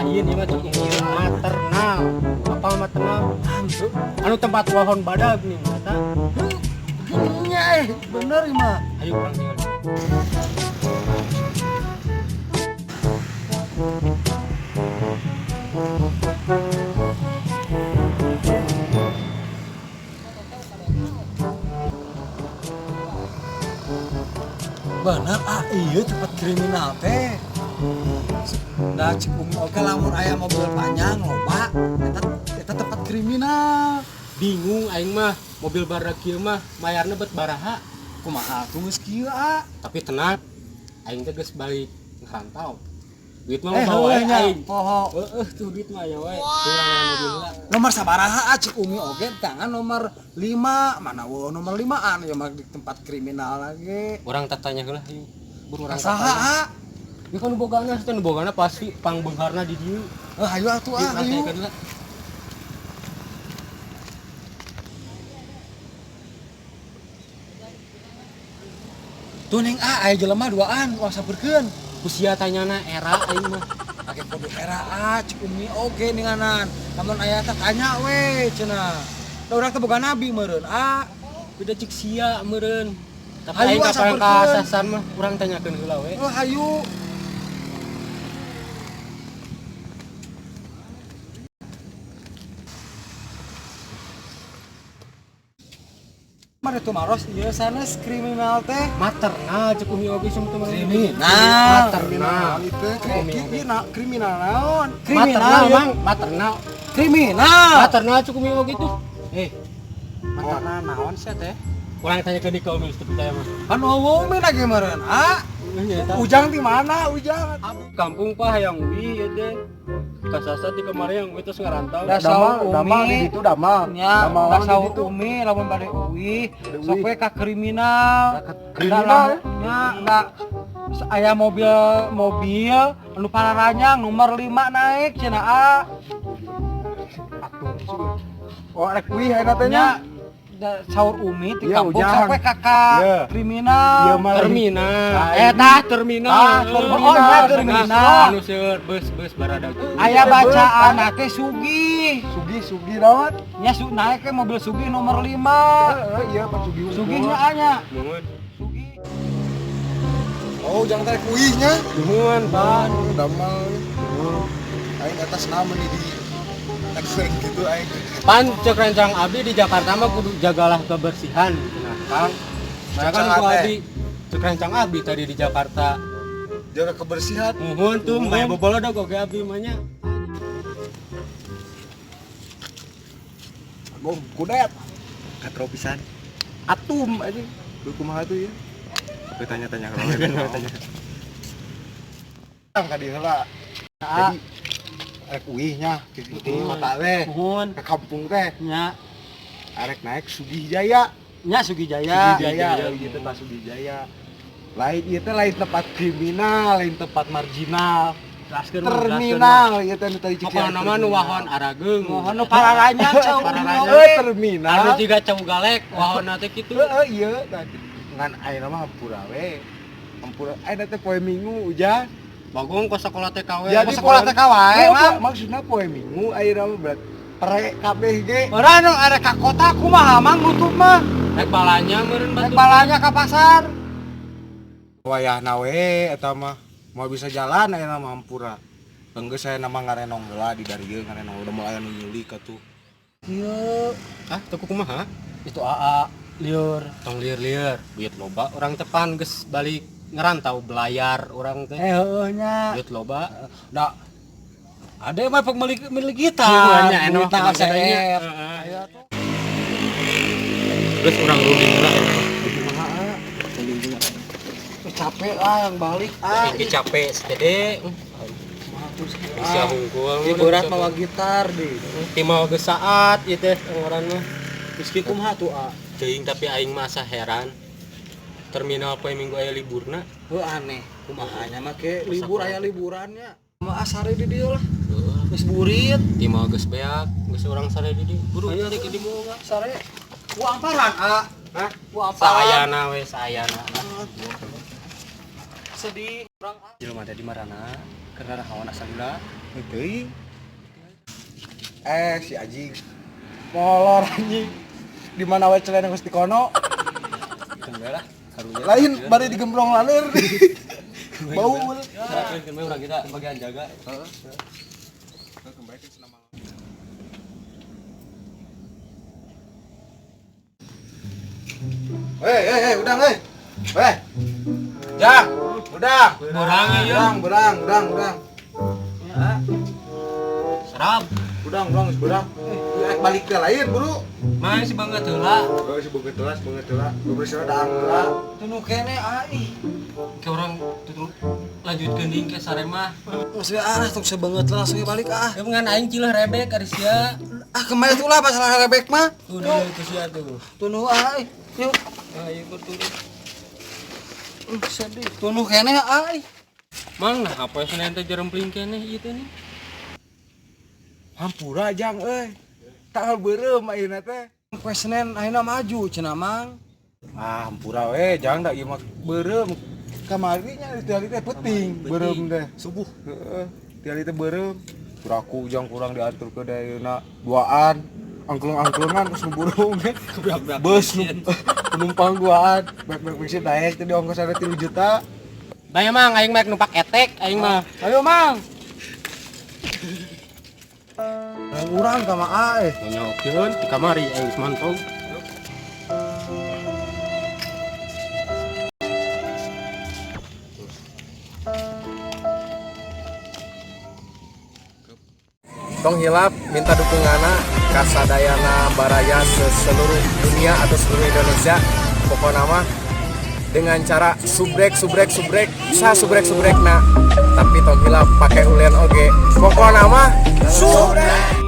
Lain ieu mah cek ieu maternal. Apa maternal? Anu tempat wahon badag nih mata. Nya bener ieu mah. Ayo urang tinggal. Bener ah iya tempat kriminal teh. Da cik Umi oge lamun aya mobil panjang loba eta tempat kriminal. Bingung aing mah mobil badak kieu mah mayarna bet baraha. Kumaha atuh geus kieu ah. Tapi tenang, aing teh geus balik ngerantau. Duit mah bawa wae aing. Poho. Heeh tuh duit mah aya wae. Urang mobil heula. Nomor sabaraha ah cik Umi oge tangan nomor 5, mana wo nomor 5an ya mah di tempat kriminal lagi. Urang tatanya heula ieu. Buru urang Saha ah? Ieu kan bogana, teh nu bogana pasti pangbeungharna di dieu. Hayu atuh ah, hayu. Tuh neng ah aya jelema duaan ulah saperkeun. Ku sia tanyana era aing mah. Ake kudu era ah cik Umi oge ninganan. Lamun aya teh tanya we cenah. Da urang teh boga nabi meureun ah. Beda cik sia meureun. Tapi Hayu aing ah, kapan samperkeun. ka asasan mah urang tanyakeun heula we. Oh hayu. Mari tuh maros ieu sanes kriminal teh. Maternal cek Umi oge sum teu Kriminal. Maternal. Itu kriminal, kriminal naon? Maternal Kriminal mang, maternal. Kriminal. Maternal cek Umi oge tuh. Eh, Maternal naon sih teh? urang tanyakeun di ka Umi geus teu percaya mah. Kan eueuh Umi lagi meureun ah. Ujang di mana? Ujang. Kampung Pak hayang uwi ieu teh. Kasasa di kamari yang uwi terus ngarantau. Da saur Damal di Umi. ditu damal. Nya, Damal da di saur ditu. Umi lamun bade uwi, Bade sok uwi. we ka kriminal. Kriminal. Nya, da aya mobil anu pararanyang nomor 5 naik cenah ah. Oh, rek uwi ayeuna teh nya. Nya, da saur Umi di Iya, kampung Ujang. sok we ka Iya. kriminal. Iya mah. Terminal. Lain. Eh tah terminal. Tah, terminal. Oh, nya terminal. Anu seueur bus-bus barada. Aya bacaan teh sugih. Sugi sugi naon? Nya su naik ke mobil sugih nomor 5. Heeh, iya Pak Sugi. Sugih nya anya. Nuhun. Sugih. Oh, ujang teh uwi nya. Nuhun, Pak. Oh, damal. Aing atas nama nih di aing gitu aing. Pan cek rencang abdi di Jakarta mah kudu jagalah kebersihan nah Kang. Nah kan ku abdi cek rencang abdi tadi di Jakarta. Jaga kebersihan. Muhun tuh maya bobolodog oge abdi mah nya. Gong kudet. Katropisan. Atum aja. Lu kumaha tuh ya? Tanya-tanya kalau tanya. Kang ka dieu heula. Jadi arek uih nya di kota teh. Nuhun. Ke kampung teh Nya, arek naik Sugih Jaya. nya Sugih Jaya. Sugih Jaya, ieu teh tah Sugih Jaya. Lain ieu teh lain tempat kriminal, lain tempat marginal. Terminal ieu teh nu tadi cek. Pokona mah nu wahon arageung. Mohon nu pararanyang cau Umi Pararanyang. oge. Terminal. Anu jiga cau galek wahonna teh kitu. Heeh, ieu tadi. Ngan ayeuna mah hampura we. Hampura ayeuna teh poe Minggu ujang. Bagong ke sekolah TKW. Jadi sekolah TK wae, Mang. Maksudna poe Minggu ayeuna mah berarti pere kabeh ge. Meureun nu arek ka kota kumaha mang nutup mah. Rek balanya meureun Rek batu. balanya ka pasar. Wayahna we eta mah mau bisa jalan ayeuna mah hampura. Enggeus saya nama ngarenong heula di darieu ngarenong udah mulai anu nyulik atuh. Ieu Ah, teu kumaha? itu AA liur. Tong lieur-lieur, duit loba urang teh pan geus balik ngerantau belayar urang teh. Heueuh nya. Duit loba. Da ada mah pemilik milik kita. Iya, nya, enak Duitna mah katanya. ACR. Heeh. Ayo atuh. Terus urang runding heula. Capek lah yang balik ah. Iki capek setede. Bisa hungkul. Di berat mawa gitar di. Ti mawa geus saat ieu teh ngaran mah. Geus kieu kumaha tuh ah? Teuing tapi aing mah asa heran. Terminal poe Minggu aya liburna. Heuh aneh, kumaha nya mah ke libur aya liburannya. Mah sare di dieu lah. Geus burit. Ti mawa geus beak, geus urang sare di dieu. Buru Ayo teh ke di dieu sare. Ku amparan ah. Hah? Ku amparan. Saayana we saayana. Sedih. Urang Jelema teh di marana keur hawa salila. Teuing. Eh si anjing. Molor anjing. Di mana wae celana geus dikono. Keun lah karunya. Lain bari digemblong laleur. Bau. Serakeun we urang kita bagian jaga. Heeh. Hei, hei, hei, udang, hei. Hei. Jang, udang. Borang ieu. Udang, berang, udang, udang. Serap. Udang, udang, geus berang. Eh, balik ke lain, buru. Mah si banget heula. Oh, si banget heula, si banget heula. Bebersih daang heula. Tunu kene ah ih. Ke urang tutur lanjutkeun deui ke sare mah. Geus we ah tong sebeungeut lah langsung balik ah. Ya ngan aing cilah rebek ari sia. Ah kemarin tuh lah masalah rebek mah. Tuh deui ke sia tuh. Tunu ah ih. Yuk. Ayo berturut. Sedih. Tunu kene ah ih. Mang nah apa Senin teh jerempling keneh ieu teh nih. Hampura jang euy. Tanggal beureum ayeuna teh. Poe Senin ayeuna maju cenah Mang. Ah, hampura we jang da ieu mah beureum. Kamari nya di teh peuting beureum teh. Subuh. Heeh, tiali teh beureum. Kuraku jang kurang diatur ke dayeuna duaan. Angklung-angklungan geus nu burung ge. Bus penumpang duaan, bek-bek bensin naik teh di ongkos ada 3 juta. Bae Mang aing mah numpak etek aing mah. Ayo Mang. Urang ka mah ah eh. Nyokeun di kamari aing geus mantog. Tong hilap minta dukunganna kasadayana baraya seluruh dunia atau seluruh Indonesia pokokna mah dengan cara subrek subrek subrek sa subrek subrekna tapi tong hilap pakai ulen oge pokokna mah subrek.